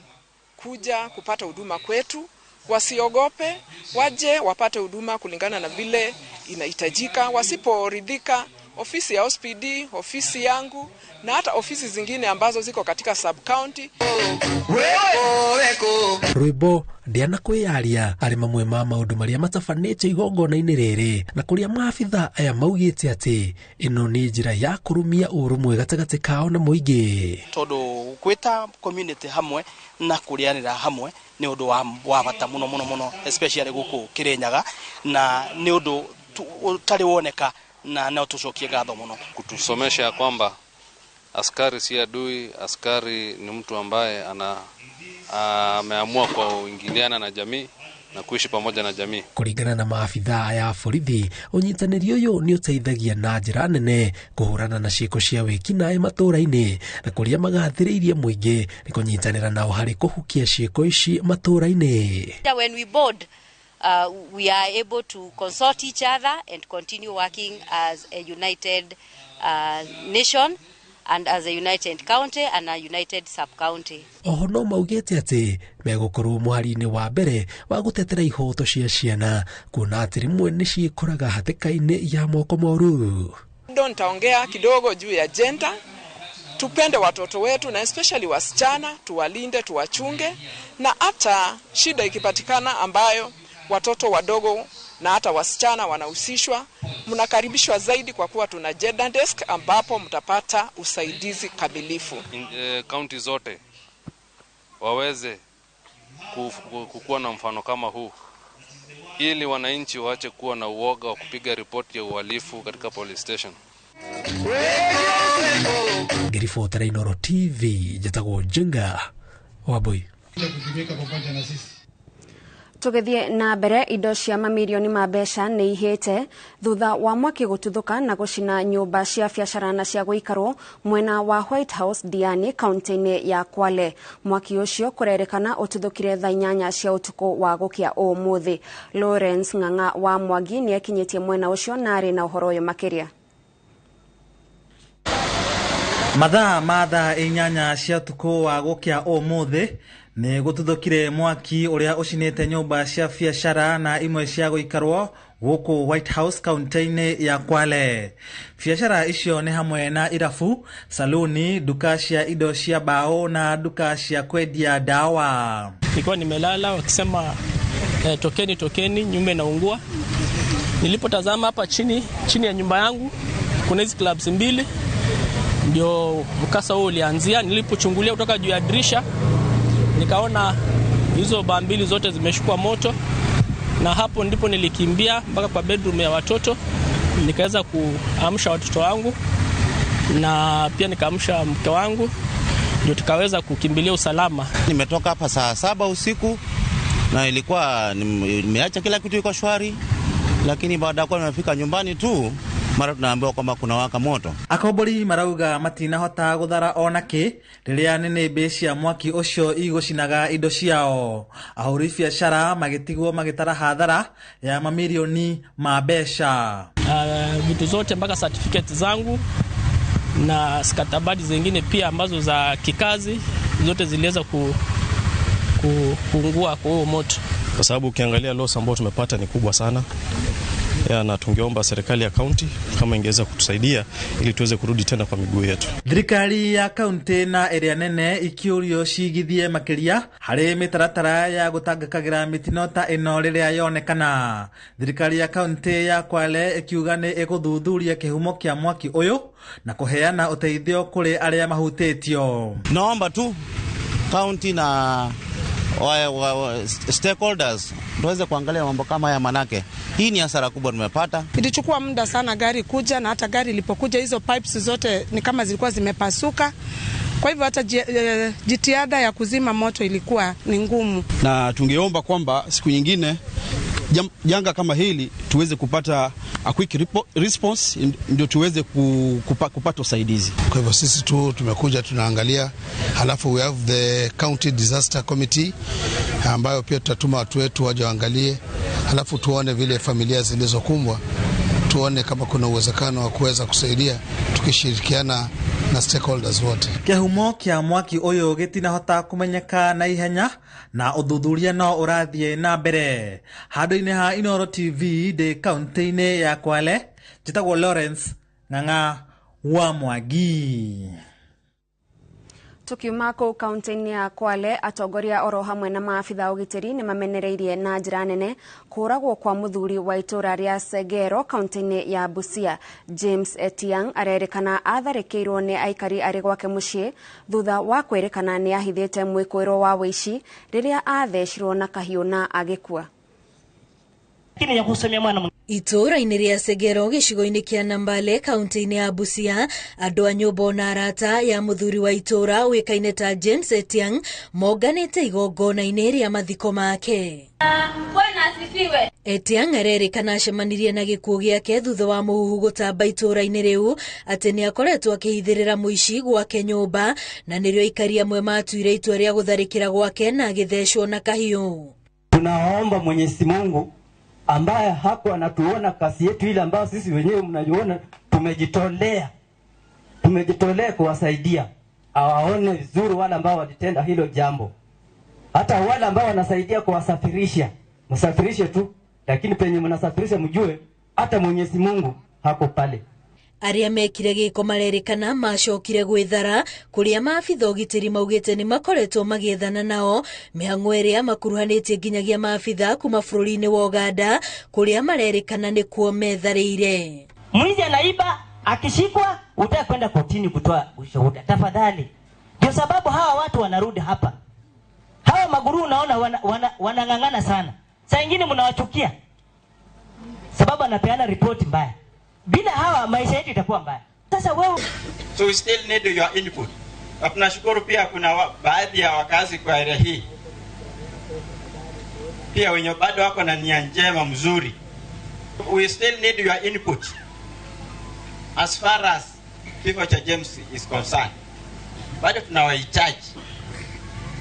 kuja kupata huduma kwetu. Wasiogope, waje wapate huduma kulingana na vile inahitajika. Wasiporidhika Ofisi ya OCPD, ofisi yangu na hata ofisi zingine ambazo ziko katika sub county. Rwĩmbo ndĩa na kwĩyaria arĩ mamwe ma maũndũ marĩa matabanĩtio igongona-inĩ rĩrĩ na kũrĩa maabitha aya maugĩte atĩ ĩno nĩ njĩra ya kũrũmia ũrũmwe gatagatĩ kao na mũingĩ. Tondũ gwĩta community hamwe na kũrĩanĩra hamwe nĩ ũndũ wa bata mũno mũno mũno, especially gũkũ Kirinyaga, na nĩ ũndũ ũtarĩ woneka, na no tucokie ngatho mũno. Kutusomesha ya kwamba askari si adui, askari ni mtu ambaye ameamua kwa uingiliana na jamii na kuishi pamoja na jamii. Kũringana na maabitha aya a borithi, ũnyitanĩri ũyũ nĩ ũteithagia na njĩra nene kũhũrana na ciĩko cia wĩkinaĩ matũũra-inĩ, na kũrĩa magathĩrĩirie mũingĩ nĩ kũnyitanĩra nao harĩ kũhukia ciĩko ici matũũra-inĩ. When we board, we are able to consult each other and continue working as a united nation and as a united county and a united sub-county. Oho no maugĩte atĩ megũkorwo mũhari-inĩ wa mbere wa gũtetera ihoto cia ciana, kuona atĩ rĩmwe nĩ ciĩkoraga hatĩka-inĩ ya moko moru. Ndo nitaongea kidogo juu ya gender. Tupende watoto wetu na especially wasichana, tuwalinde, tuwachunge, na hata shida ikipatikana ambayo watoto wadogo na hata wasichana wanahusishwa, mnakaribishwa zaidi kwa kuwa tuna gender desk ambapo mtapata usaidizi kamilifu. Kaunti zote waweze kukuwa na mfano kama huu ili wananchi waache kuwa na uoga wa kupiga ripoti ya uhalifu katika police station. Ngĩribotera Inooro TV, njĩtagwo Njenga Wambui. Tũgĩthiĩ na mbere, indo cia mamirioni ma mbeca nĩ ihĩte thutha wa mwaki gũtuthũka na gũcina nyũmba cia biacara na cia gũikarwo mwena wa White House Diani, kaunti-inĩ ya Kwale. Mwaki ũcio kũrerĩkana ũtuthũkire thaa 8 cia ũtukũ wa gũkĩa ũmũthĩ. Lawrence Ng'ang'a wa Mwangi nĩ akinyĩtie mwena ũcio na arĩ na ũhoro ũyũ makĩria. Mathaa ma thaa 8 cia ũtukũ wa gũkĩa ũmũthĩ nĩ gũtuthũkire mwaki ũrĩa ũcinĩte nyũmba cia biacara na imwe cia gũikarwo gũkũ White House kaunti-inĩ ya Kwale. Biacara icio nĩ hamwe na irabu, saluni, duka cia indo cia mbao na duka cia kwendia dawa. Nilikuwa nimelala wakisema tokeni tokeni, nyumba inaungua. Nilipotazama hapa chini ya nyumba yangu kuna hizi clubs mbili, ndio mkasa huo ulianzia. Nilipochungulia kutoka juu ya dirisha nikaona hizo baa mbili zote zimeshukua moto, na hapo ndipo nilikimbia mpaka kwa bedroom ya watoto, nikaweza kuamsha watoto wangu na pia nikaamsha mke wangu, ndio tukaweza kukimbilia usalama. Nimetoka hapa saa 7 usiku na ilikuwa nimeacha kila kitu iko shwari, lakini baada ya kuwa nimefika nyumbani tu mara tunaambiwa kwamba kuna waka moto. Akombori marauga matinahota guthara ona ki riria nĩnĩmbĩ cia mwaki ũcio igũcinaga indo ciao. Ahũri biacara magĩtigwo magĩtara hathara ya mamirioni ma mbeca. Vitu zote mpaka certificate zangu na stakabadhi zingine pia ambazo za kikazi zote ziliweza kuungua kwa huo moto. Kwa sababu ukiangalia loss ambayo tumepata ni kubwa sana. Ya, na tungeomba serikali ya county kama ingeweza kutusaidia ili tuweze kurudi tena kwa miguu yetu. Thirikari ya county na ĩrĩa nene ikĩũrio cigithie makĩria harĩ mĩtaratara ya gũtangĩkagĩra mĩtino ta ĩno rĩrĩa yonekana. Thirikari ya county ya Kwale ĩkiuga nĩ ĩgũthuthuria kĩhumo kĩa mwaki ũyũ na kũheana ũteithio kũrĩ arĩa mahutĩtio. Naomba tu county na stakeholders tuweze kuangalia mambo kama haya, manake hii ni hasara kubwa tumepata. Ilichukua muda sana gari kuja, na hata gari ilipokuja hizo pipes zote ni kama zilikuwa zimepasuka. Kwa hivyo hata jitihada ya kuzima moto ilikuwa ni ngumu. Na tungeomba kwamba siku nyingine janga kama hili tuweze kupata a quick response ndio tuweze kupata usaidizi. Kwa hivyo sisi tu tumekuja tunaangalia, halafu we have the county disaster committee ambayo pia tutatuma watu wetu waje waangalie, halafu tuone vile familia zilizokumbwa, tuone kama kuna uwezekano wa kuweza kusaidia tukishirikiana na stakeholders wote. Kĩhumo kĩa mwaki ũyũ gĩtinahota kũmenyeka na ihenya na ũthuthuria no ũrathiĩ na mbere. Handũ-inĩ ha Inooro TV ndĩ kaunti-inĩ ya Kwale, njĩtagwo Lawrence Ng'ang'a wa Mwangi. Tukiuma kũu kaunti-inĩ ya Kwale, atongoria oro hamwe na maabitha ũgitĩri nĩ mamenereirie na njĩra nene kũragwo kwa mũthuri wa itũra rĩa Segero kaunti-inĩ ya Busia. James Etiang arerĩkana atharĩkĩirwo nĩ aikari arĩ gwake mũciĩ thutha wa kwĩrĩkana nĩ ahithĩte mwĩkũĩrwo wa wĩici rĩrĩa athecirwo na kahiũ na agĩkua. Itũũra-inĩ rĩa Segero gĩcigo-inĩ kĩa Nambale kaunti-inĩ ya Busia, andũ a nyũmba ona arata ya mũthuri wa itũũra ũĩkaine ta James Etiang monganĩte igongona-inĩ rĩa mathiko make. Bwana asifiwe. Etiang arerĩkana acemanirie na gĩkuũ gĩake thutha wa mũhuhu gũtamba itũũra-inĩ rĩu atĩ nĩ akoretwo akĩhithĩrĩra mũici gwake nyũmba, na nĩrĩo aikari amwe matuire itua rĩa gũtharĩkĩra gwake na agĩthecwo na kahiũ. Tunaomba Mwenyezi Mungu ambaye hapo anatuona kazi yetu ile ambayo sisi wenyewe mnaiona, tumejitolea kuwasaidia, awaone vizuri wale ambao walitenda hilo jambo. Hata wale ambao wanasaidia kuwasafirisha, msafirishe tu, lakini penye mnasafirisha mjue hata Mwenyezi Mungu hako pale. Arĩa mekire gĩko marerĩkana macokire gwĩthara kũrĩa maabitha ũgitĩri maugĩte nĩ makoretwo magĩethana nao mĩhang'o ĩrĩa makuruhanĩtie nginyagia maabitha kuma bũrũri-inĩ wa Uganda kũrĩa marerĩkana nĩkuo metharĩire. Mwizi anaiba, akishikwa utaka kwenda kotini kutoa ushuhuda. Tafadhali. Ndio sababu hawa watu wanarudi hapa. Hawa maguru unaona wanang'ang'ana sana. Saa nyingine mnawachukia sababu anapeana ripoti mbaya. Bila hawa maisha yetu itakuwa mbaya. Sasa wewe. So we still need your input. Na tunashukuru pia kuna baadhi ya wakazi kwa area hii pia wenye bado wako na nia njema mzuri. We still need your input as far as kifo cha James is concerned. Bado tunawahitaji.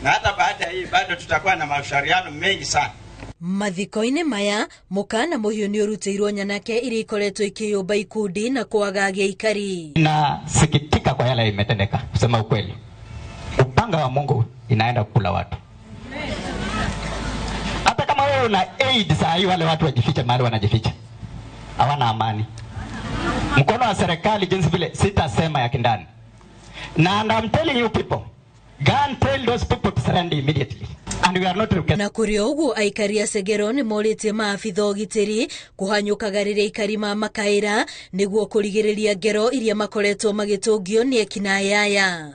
Na hata baada hii bado tutakuwa na mashauriano mengi sana. Mathiko-inĩ maya mũkana mũhiũ nĩ ũrutĩirwo nyanake iria ikoretwo ikĩyũmba ikundi na kwagagia aikari. Nasikitika kwa yale imetendeka, kusema ukweli. Upanga wa Mungu inaenda kula watu. Hata kama wewe una aid saa hii, wale watu wajifiche mahali wanajificha. Hawana amani. Mkono wa serikali jinsi vile sitasema ya kindani. Na and I'm telling you people, go and tell those people to surrender immediately. And we are not requesting. Na kũrĩ o ũguo aikari a Segero nĩ morĩtie maabitha ũgitĩri kũhanyũkaga rĩrĩa aikari mamakaĩra nĩguo kũrigĩrĩria ngero iria makoretwo magĩtũngio nĩ ekinaĩ aya.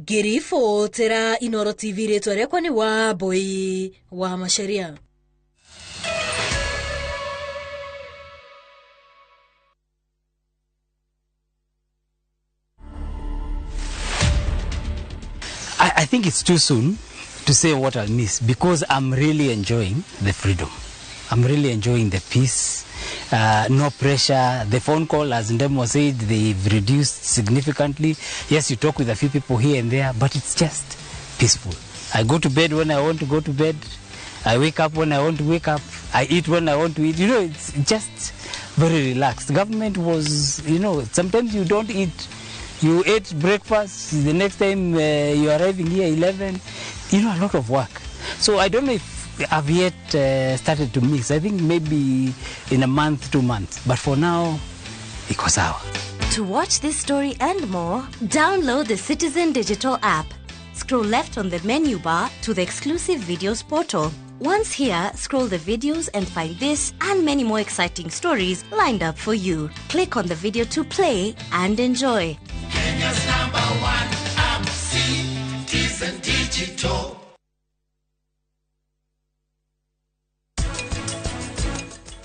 Ngĩribotera Inooro TV, rĩtwa rĩakwa nĩ Wambui wa Macharia. I think it's too soon to say what I'll miss, because I'm really enjoying the freedom. I'm really enjoying the peace, no pressure. The phone call, as Ndemo said, they've reduced significantly. Yes, you talk with a few people here and there, but it's just peaceful. I go to bed when I want to go to bed. I wake up when I want to wake up. I eat when I want to eat. You know, it's just very relaxed. Government was, you know, sometimes you don't eat. You ate breakfast, the next time you're arriving here 11, you know, a lot of work. So I don't know if I've yet started to mix. I think maybe in a month, 2 months. But for now, iko sawa. To watch this story and more, download the Citizen Digital app. Scroll left on the menu bar to the exclusive videos portal. Once here, scroll the videos and find this and many more exciting stories lined up for you. Click on the video to play and enjoy. Kenya's number one app, Citizen Digital.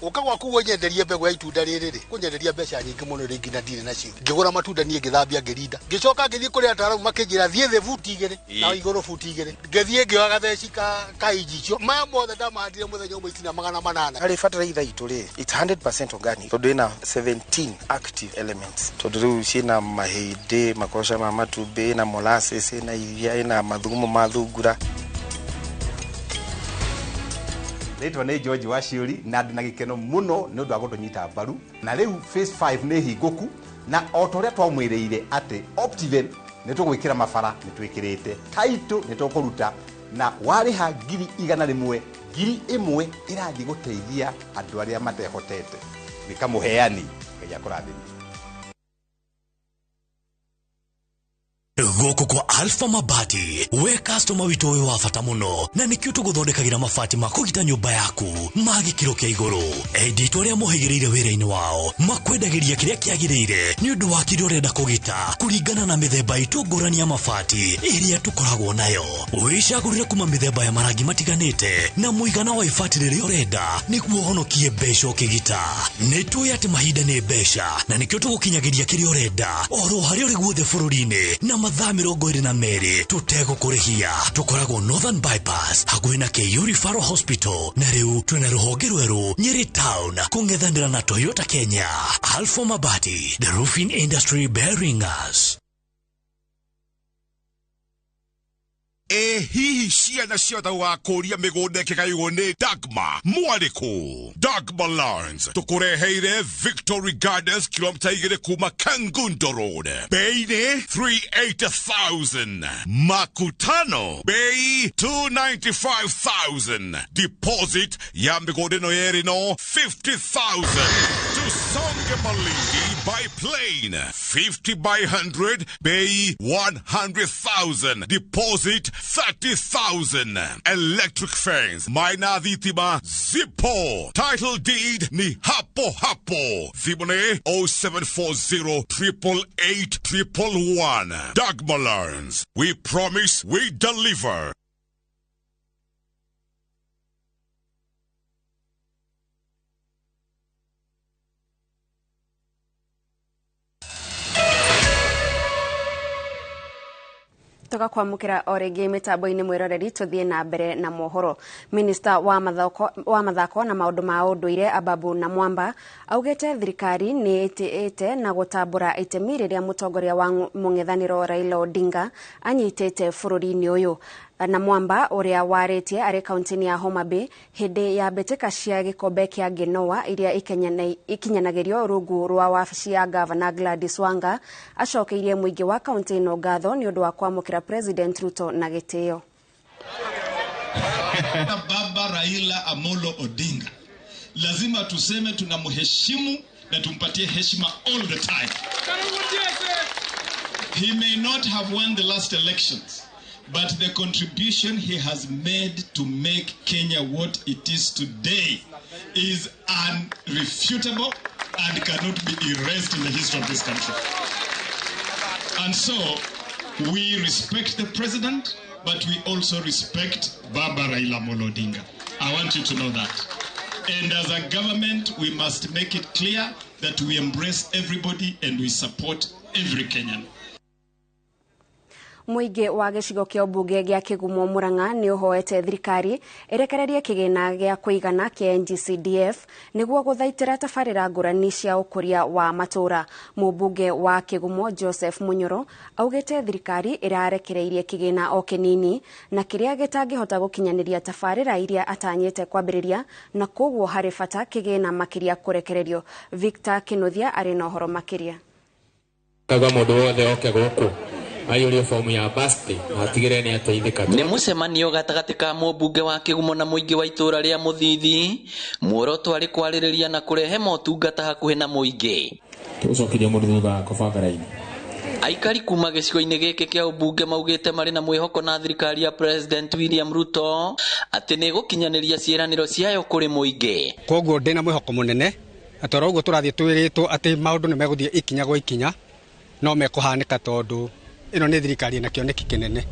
Uka gwaku wenyenderie mbegũ ya itunda rĩrĩ rĩ kũnyenderia mbeca nyingĩ mũno rĩ nginya ndirĩ nacio ngĩgũra matunda niĩ ngĩthambia ngĩrinda ngĩcoka ngĩthiĩ kũrĩ ataaramu makĩnjĩra thiĩ thĩ buti 2 na igũrũ buti 2 ngĩthiĩ ngĩoya gatheci ka inji icio maya mothe ndamahandire mũthenya ũmwe itina 800. Harĩ bataraitha itũ rĩ, it's 100% organic tondũ ĩna 17 active elements tondũ rĩu ciĩna mahĩndĩ, makoca ma matumbĩ, ĩna molasses, ĩna iria, ĩna mathugumo ma thungura. Rĩtwa nĩ George Waciũri na ndĩ na gĩkeno mũno nĩ ũndũ wa gũtũnyita mbaru na rĩu phase 5 nĩ hingũku na o ta ũrĩa twamwĩrĩire atĩ Optiven nĩ tũgwĩkĩra mabara nĩ twĩkĩrĩte title nĩ tũkũruta na warĩha 100,000 1,000 ĩrathiĩ gũteithia andũ arĩa matehotete. Wĩka mũheani Ngai akũrathime. Gũkũ kwa Alpha Mabati, we customer witũ wĩ wa bata mũno, na nĩkĩo tũgũthondekagĩra mabati ma kũgita nyũmba yaku ma gĩkĩro kĩa igũrũ. Endia aitũ arĩa mohĩgĩrĩire wĩra-inĩ wao makwendagĩria kĩrĩa kĩagĩrĩire nĩ ũndũ wa kĩrĩa ũrenda kũgita kũringana na mĩthemba itũ ngũrani ya mabati ĩrĩa tũkoragwo nayo. Wĩcagũrĩre kuma mĩthemba ya marangi matiganĩte na mũigana wa ibati rĩrĩa ũrenda nĩguo ũhonokie mbeca ũkĩgita. Nĩ tũĩ atĩ mahinda nĩ mbeca na nĩkĩo tũgũkinyagĩria kĩrĩa ũrenda oro harĩa ũrĩ guothe bũrũri-inĩ na mathaa 22 tũtegũkũrĩhia. Tũkoragwo Northern Bypass hakuhĩ na KU Referral Hospital, na rĩu twĩna rũhonge rwerũ Nyeri Town kũng'ethanĩra na Toyota Kenya. Alpha Mabati, the roofing industry bearing us. Ĩ hihi ciana ciothe gũgakũria mĩgũnda ĩkĩgaywo nĩ Dagma mwarĩkũ? Dagma Lands tũkũreheire Victory Gardens kilomita 2 kuma Kangundo Road, bei nĩ 380,000, makutano bei 295,000, deposit ya mĩgũnda ĩno yerĩ no 50,000. Tusonge Malindi by plane 50 by 100 bei 100,000, deposit 30,000. Electric fence maina thitima zipo, title deed ni hapo hapo. Thimũ nĩ 0740 888 111. Dagma Lands, we promise we deliver. Tugakwamukira o rĩngĩ mĩtambo-inĩ mwĩroreri tũthiĩ na mbere na mohoro. Minista wa mathako na maũndũ ma ũndũire Ababu Namwamba augĩte thirikari nĩ ĩtĩĩte na gũtambũra itemi rĩrĩa mũtongoria wa mũng'ethanĩro Raila Odinga anyitĩte bũrũri-inĩ ũyũ. Namwamba ũrĩa warĩtie arĩ kaunti-inĩ ya Homa Bay hĩndĩ ya mbĩtĩka cia gĩkombe kĩa Ngenoa iria ikinyanagĩrio rungu rwa wabici ya Gavana Gladys Wanga acokeirie mũingĩ wa kaunti ĩno ngatho nĩ ũndũ wa kwamũkĩra President Ruto na gĩtĩo. Baba Raila Amolo Odinga lazima tuseme tunamheshimu na tumpatie heshima all the time. He may not have won the last elections, but the contribution he has made to make Kenya what it is today is unrefutable and cannot be erased in the history of this country. And so we respect the president, but we also respect Baba Raila Amolo Odinga. I want you to know that. And as a government, we must make it clear that we embrace everybody and we support every Kenyan. Mũingĩ wa gĩcigo kĩa ũmbunge gĩa Kĩgumo Murang'a nĩ ũhoete thirikari ĩrekererie kĩgĩna gĩa kũigana kĩa NGCDF nĩguo gũthaitĩra tabarĩra ngũrani cia ũkũria wa matũũra. Mũmbunge wa Kĩgumo Joseph Munyoro augĩte thirikari ĩrarekereirie kĩgĩna o kĩnini na kĩrĩa gĩtangĩhota gũkinyanĩria tabarĩra iria atanyĩte kwambĩrĩria, na koguo harĩ bata kĩgĩna makĩria kũrekererio. Victor Kinuthia arĩ na ũhoro makĩria. Kauga mũndũ wothe oke gũkũ aiyũrie fomu ya birthday na atigĩrĩre nĩ ateithĩka. Nĩ mũcemanio gatagatĩ ka mũmbunge wa Kĩgumo na mũingĩ wa itũũra rĩa Mũthithi, muoroto arĩ kwarĩrĩria na kũrehe motungata hakuhĩ na mũingĩ. Tũgũcokeria mũndũ thutha wa kũbanga raini. Aikari kuma gĩcigo-inĩ gĩkĩ kĩa ũmbunge maugĩte marĩ na mwĩhoko na thirikari ya President William Ruto atĩ nĩ ĩgũkinyanĩria ciĩranĩro ciayo kũrĩ mũingĩ. Koguo ndĩna mwĩhoko mũnene atĩ oro ũguo tũrathiĩ twĩrĩtwo atĩ maũndũ nĩ megũthiĩ ikinya gwa ikinya no mekũhanĩka tondũ ĩno nĩ thirikari ĩna kĩoneki kĩnene,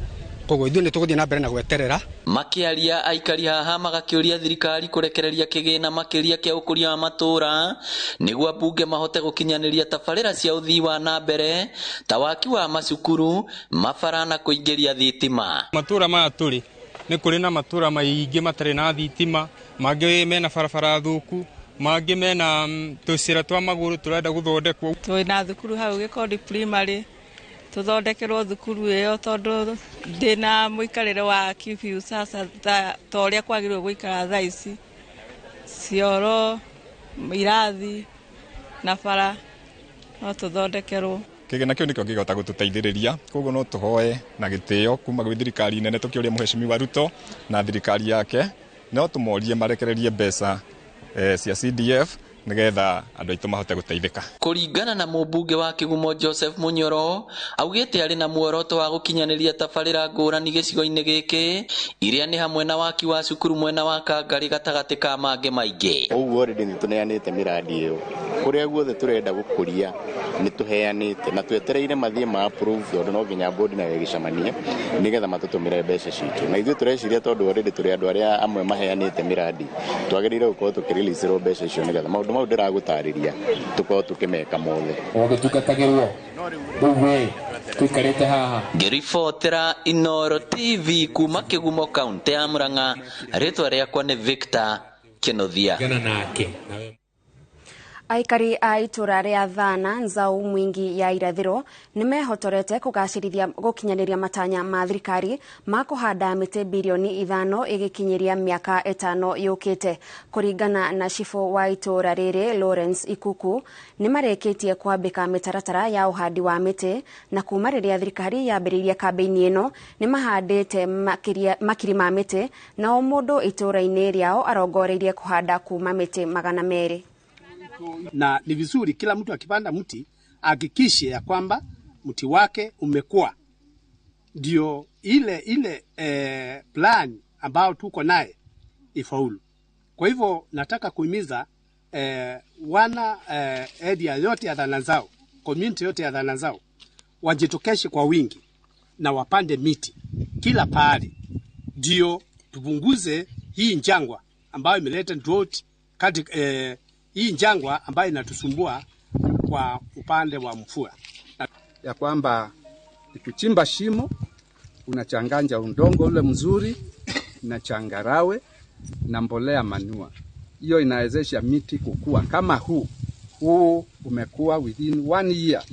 koguo ithuĩ nĩ tũgũthiĩ na mbere na gweterera. Makĩaria aikari haha magakĩũria thirikari kũrekereria kĩgĩna makĩria kĩa ũkũria wa matũũra nĩguo ambunge mahote gũkinyanĩria tabarĩra cia ũthii wa na mbere ta waki wa macukuru, mabara na kũingĩria thitima. Matũũra maya tũrĩ nĩ kũrĩ na matũũra maingĩ matarĩ na thitima, mangĩ mena barabara thũku, mangĩ mena tũcĩra twa magũrũ tũrenda gũthondekwo. Twĩna thukuru hau Gĩkondi Primary, tũthondekerwo thukuru ĩyo tondũ ndĩna mũikarĩre wa kibiu sasa ta ũrĩa kwagĩrĩirwo gũikara thaa ici, cioro, irathi na bara no tũthondekerwo. Kĩgĩna kĩu nĩkĩo kĩngĩhota gũtũteithĩrĩria, koguo no tũhoe na gĩtĩo kuma gwĩ thirikari nene tũkĩũria Mheshimiwa Ruto na thirikari yake, no tũmorie marekererie mbeca cia CDF Nigetha andũ aitũ mahote gũteithĩka. Kũringana na mũmbunge wa Kĩgumo Joseph Munyoro, augĩte arĩ na muoroto wa gũkinyanĩria tabarĩra ngũrani gĩcigo-inĩ gĩkĩ, iria nĩ hamwe na waki wa cukuru mwena wa Kangarĩ gatagatĩ ka mangĩ maingĩ. Ũguo already nĩ tũneanĩte mĩradi ĩyo kũrĩa guothe tũrenda gũkũria nĩ tũheanĩte na twetereire mathiĩ ma approve tondũ no nginya board nayo ĩgĩcemanie nĩgetha matũtũmĩre mbeca citũ, na ithuĩ tũreciria tondũ already tũrĩ andũ arĩa amwe maheanĩte mĩradi twagĩrĩire gũkorwo tũkĩreleaserwo mbeca icio nĩgetha maũndũ mau ndĩragũtarĩria tũkorwo tũkĩmeka mothe. Ũgĩtungatagĩrwo rĩu we tũikarĩte haha. Ngĩribotera Inooro TV kuma Kĩgumo kaunti ya Murang'a, rĩtwa rĩakwa nĩ Victor Kĩnuthia. Nake Aikari a itũra rĩa Thana Nzau Mwingi ya irathĩro nĩmehotorete kũgacĩrithia gũkinyanĩria matanya ma thirikari ma kũhanda mĩtĩ birioni 5 ĩgĩkinyĩria mĩaka 5 yũkĩte. Kũringana na cibũ wa itũra rĩrĩ Lawrence Ikuku, nĩmarĩkĩtie kwambĩka mĩtaratara ya ũhandi wa mĩtĩ, na kuma rĩrĩa thirikari yambĩrĩirie kambĩini ĩno nĩmahandĩte makiri ma mĩtĩ, na o mũndũ itũra-inĩ rĩao arongoreirie kũhanda kuma mĩtĩ 200. Na ni vizuri kila mtu akipanda mti ahakikishe ya kwamba mti wake umekua, ndio ile plan ambao tuko naye ifaulu. Kwa hivyo nataka kuhimiza wana area yote ya Thana Nzau, community yote ya Thana Nzau wajitokeshe kwa wingi na wapande miti kila pahali, ndio tupunguze hii njangwa ambayo imeleta drought kati hii njangwa ambayo inatusumbua kwa upande wa mvua. Ya kwamba ukichimba shimo unachanganya udongo ule mzuri na changarawe na mbolea manua. Hiyo inawezesha miti kukua. Kama huu umekua within 1 year.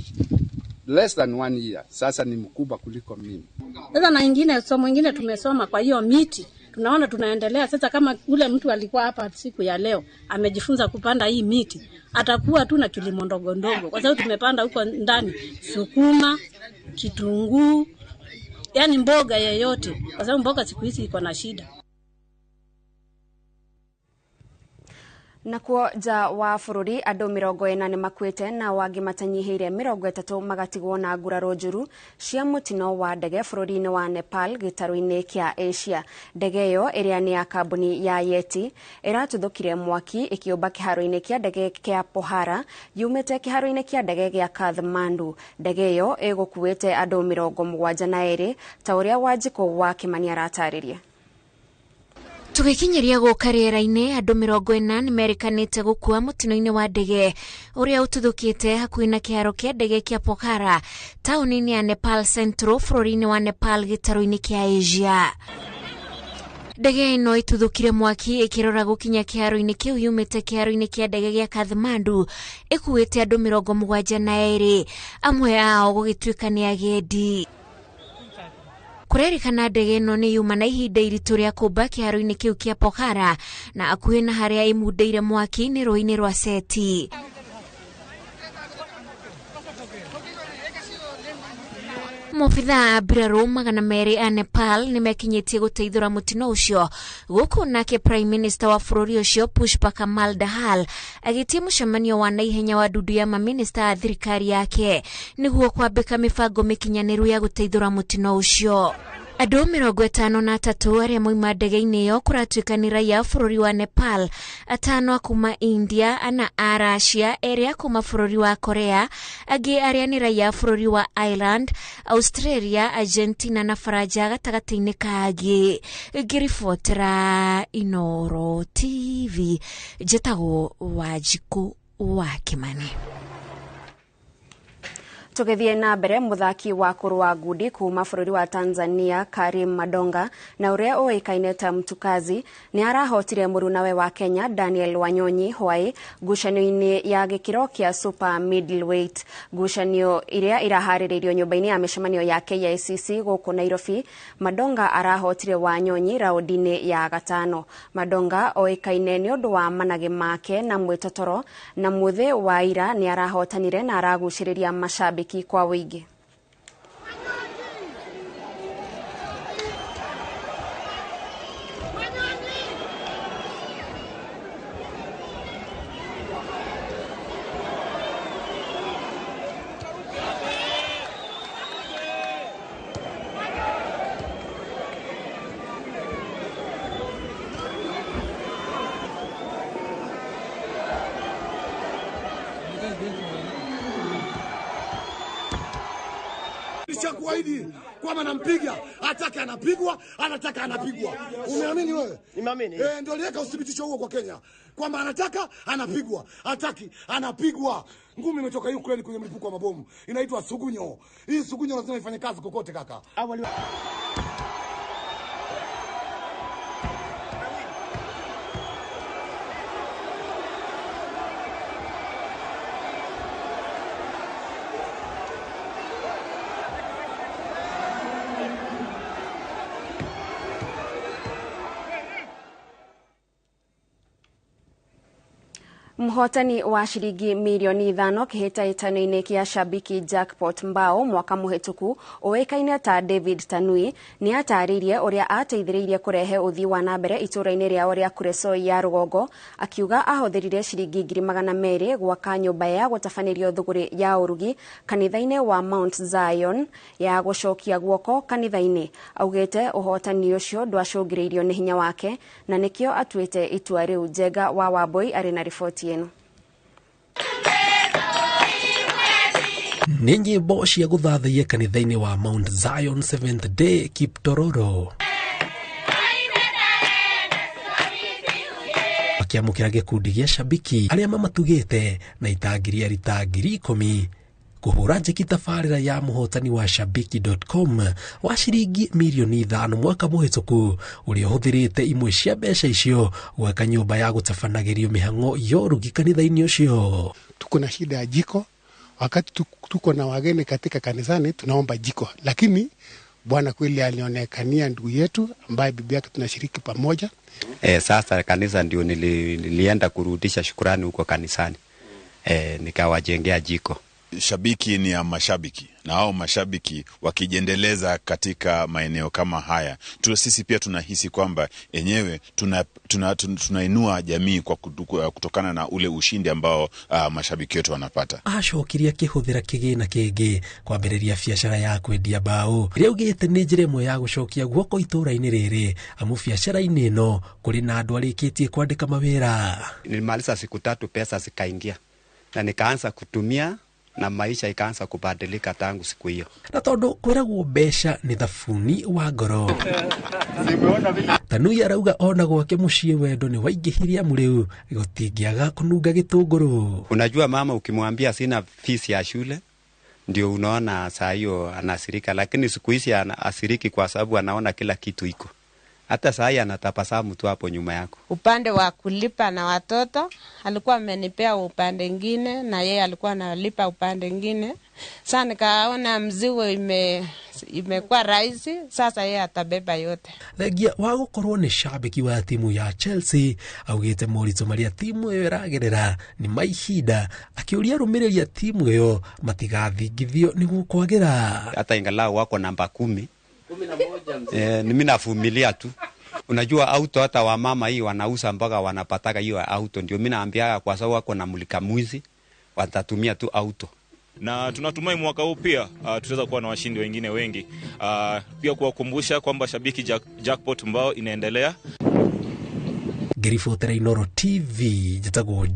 Less than 1 year. Sasa ni mkubwa kuliko mimi. Sasa na ingine somo ingine tumesoma kwa hiyo miti. Tunaona tunaendelea sasa. Kama ule mtu alikuwa hapa siku ya leo amejifunza kupanda hii miti, atakuwa tu na kilimo ndogo ndogo, kwa sababu tumepanda huko ndani sukuma, kitunguu, yani mboga yeyote, kwa sababu mboga siku hizi iko na shida. Nakuo nja wa bũrũri andũ 40 nĩmakuĩte na wangĩ matanyihĩire 30 magatigwo na nguraro njũru cia mũtino wa ndege bũrũri-inĩ wa Nepal gĩtarũ-inĩ kĩa Asia. Ndege ĩyo ĩrĩa nĩ ya kambuni ya Yeti ĩratuthũkire mwaki ĩkĩũmba kĩharo-inĩ kĩa ndege kĩa Pohara yumĩte kĩharo-inĩ kĩa ndege gĩa Kathmandu. Ndege ĩyo ĩgũkuĩte andũ 72 ta ũrĩa Wanjikũ wa Kĩmani aratarĩria. Tũgĩkinyĩria gũka rĩera-inĩ andũ 40 nĩmerĩkanĩte gũkua mũtino-inĩ wa ndege ũrĩa ũtuthũkĩte hakuhĩ na kĩharo kĩa ndege kĩa Pokhara taũni-inĩ ya Nepal Central bũrũri-inĩ wa Nepal gĩtarũ-inĩ kĩa Asia. Ndege ĩno ĩtuthũkire mwaki ĩkĩrora gũkinya kĩharo-inĩ kĩu yumĩte kĩharo-inĩ kĩa ndege gĩa Kathmandu ĩkuĩte andũ 72, amwe ao gũgĩtuĩka nĩ agendi. Kũrerĩkana ndege ĩno nĩ yuma na ihinda iritũ rĩa kũmba kĩharo-inĩ kĩu kĩa Pokhara na akuhĩ na harĩa ĩmundĩire mwaki nĩ rũĩ-inĩ rwa Seti. Maobithaa a mbirarũ 200 a Nepal nĩmekinyĩtie gũteithũra mũtino ũcio, gũkũ nake Prime Minister wa bũrũri ũcio Pushpa Kamal Dahal agĩtia mũcemanio wa naihenya wa ndundu ya maminista a thirikari yake nĩguo kwambĩka mĩbango mĩkinyanĩru ya gũteithũra mũtino ũcio. Andũ 53 arĩa moima ndege-inĩ ĩyo kũratuĩka nĩ raia a bũrũri wa Nepal, 5 a kuma India, 4 a Russia, 2 a kuma bũrũri wa Korea, angĩ arĩa nĩ raia a bũrũri wa Ireland, Australia, Argentina na Faranja gatagatĩ-inĩ ka angĩ. Ngĩribotera Inooro TV, njĩtagwo Wanjikũ wa Kĩmani. Tũgĩthiĩ na mbere, mũthaki wa kũrũa ngundi kuma bũrũri wa Tanzania Karim Madonga na ũrĩa ũĩkaine ta Mtukazi nĩ arahotire mũrunawe wa Kenya Daniel Wanyonyi Hwaĩ ngucanio-inĩ ya gĩkĩro kĩa super middleweight. Ngucanio iria iraharĩrĩirio nyũmba-inĩ ya mĩcemanio ya KICC gũkũ Nairobi, Madonga arahotire Wanyonyi raũndi-inĩ ya 5. Madonga oĩkaine nĩ ũndũ wa managĩ make na mwĩtotoro, na mũthĩ wa ira nĩ arahotanire na aragucĩrĩria mashabiki kwa wingi. Nimekuahidi kwamba nampiga, ataka anapigwa, anataka anapigwa. Umeamini wewe? Nimeamini. Ndio aliweka uthibitisho huo kwa Kenya kwamba anataka anapigwa, hataki anapigwa. Ngumi imetoka Ukraine kwenye mlipuko wa mabomu, inaitwa sugunyo. Hii sugunyo lazima ifanye kazi kokote kaka. Awali Mũhotani wa ciringi mirioni 5 kĩhĩtahĩtano-inĩ kĩa Shabiki Jackpot Mbao mwaka mũhĩtũku ũĩkaine ta David Tanui nĩ atarĩirie ũrĩa ateithĩrĩirie kũrehe ũthii wa na mbere itũũra-inĩ rĩao rĩa Kuresoi ya rũgongo, akiuga ahũthĩrire ciringi 200,000 gwaka nyũmba ya gũtabanĩrio thũgũrĩ ya ũrugi kanitha-inĩ wa Mount Zion ya gũcokia guoko kanitha-inĩ. Augĩte ũhotani ũcio ndwacũngĩrĩirio nĩ hinya wake na nĩkĩo atuĩte itua rĩu. Njenga wa Wambui arĩ na riboti ĩno. Nĩ nyĩmbo cia gũthathaiya kanitha-inĩ wa Mount Zion Seventh Day Kiptororo makĩamũkĩra gĩkundi gĩa shabiki arĩa mamatugĩte na itangi rita 10,000 kũhũra njeki tabarĩra ya mũhotani wa shabiki.com wa ciringi mirioni 5 mwaka mũhĩtũku ũrĩa ũhũthĩrĩte imwe cia mbeca icio gwaka nyũmba ya gũtabanagĩrio mĩhang'o ya ũrugi kanitha-inĩ ũcio. Tuko na shida ya jiko, wakati tuko na wageni katika kanisani tunaomba jiko, lakini Bwana kweli alionekania ndugu yetu ambaye bibi yake tunashiriki pamoja. Sasa kanisa ndio nilienda kurudisha shukrani huko kanisani. Nikawajengea jiko. Shabiki ni ya mashabiki, na hao mashabiki wakijiendeleza katika maeneo kama haya, sisi pia tunahisi kwamba enyewe tunainua jamii kwa kutokana na ule ushindi ambao mashabiki wetu wanapata. Acokirie akĩhũthĩra kĩgĩna kĩngĩ kwambĩrĩria biacara ya kwendia mbaũ ĩrĩa augĩte nĩ njĩra ĩmwe ya gũcokia guoko itũũra-inĩ rĩrĩ, amu biacara-inĩ ĩno kũrĩ na andũ arĩkĩtie kwandĩka mawĩra. Nilimaliza siku 3 pesa zikaingia na nikaanza kutumia na maisha ikaanza kubadilika tangu siku hiyo. Na tondu kwiragwo mbeca ni thabuni wa ngoro, Tanui arauga ona gwake muciĩ wendo ni waingĩhirie amu rĩu gũtingĩaga kũnunga gĩtũngũrũ. Unajua mama ukimwambia sina fees ya shule ndio unaona saa hiyo anasirika, lakini siku hizi anasiriki kwa sababu anaona kila kitu iko. Hata saa hii anatabasamu tu hapo nyuma yako. Upande wa kulipa na watoto alikuwa amenipea upande ngine na yeye alikuwa analipa upande ngine. Sasa nikaona mzigo imekuwa rahisi, sasa yeye atabeba yote. Thengia wa gũkorwo nĩ shabiki wa timu ya Chelsea augĩte moritũ marĩa timu ĩyo ĩragerera nĩ ma ihinda, akĩũria arũmĩrĩri a timu ĩyo matigathingithio nĩ gũkwagĩra. Hata ingalau wako namba 10 mimi navumilia tu. Unajua auto hata wa mama hii wanauza mpaka wanapataka hiyo auto, ndio mimi naambia kwa sababu wako na mulika mwizi watatumia tu auto. Na tunatumai mwaka huu pia tutaweza kuwa na washindi wengine wengi. Pia kuwakumbusha kwamba Shabiki Jackpot mbao inaendelea. Ngĩribotera Inooro TV njĩtagwo